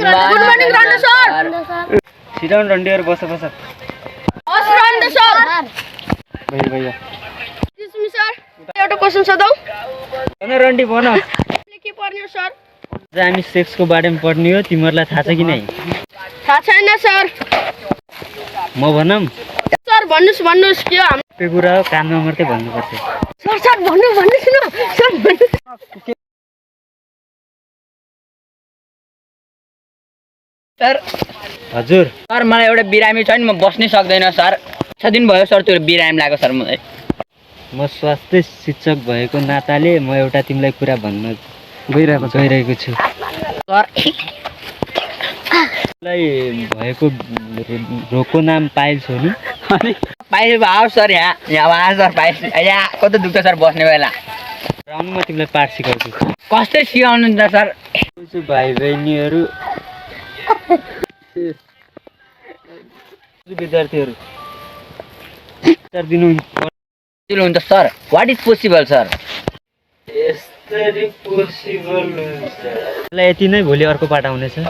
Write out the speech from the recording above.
morning, Randa sir. Sit down, Randy. Boss. Yes, Randa sir. Bhaiya. Excuse me, sir. एउटा question सोधौ भन रन्डी भन ले के पर्ने हो सर हामी सेक्सको बारेमा पढ्ने हो तिमीहरुलाई थाहा छ कि नै थाहा छैन सर म भनम सर भन्नुस् के हो त्यो कुरा हो कानमा मात्रै भन्नुपर्छ सर भन्नुस् न सर सर हजुर सर मलाई एउटा बिरामी छ नि म बस्नै सक्दैन सर 6 दिन भयो सर त्यो बिरामी लाग्यो सर मलाई म स्वास्थ्य शिक्षक भएको नाताले म एउटा तिमीलाई कुरा भन्न गइरहेको छु सर मलाई भएको रोगको नाम पाइल्स हो नि अनि पाइल्स आऊ सर यहाँ आऊ सर पाइल्स यहाँ कति दुख्छ सर बस्ने बेला राउन्ड म तिमीलाई पाठ सिकाउँछु कसरी सिकाउनु हुन्छ सर भाइ बहिनीहरू विद्यार्थीहरू हुन्छ sir what is possible sir यसरी पोसिबल हुन्छ ल यति नै भोलि अर्को पाठ आउनेछ सर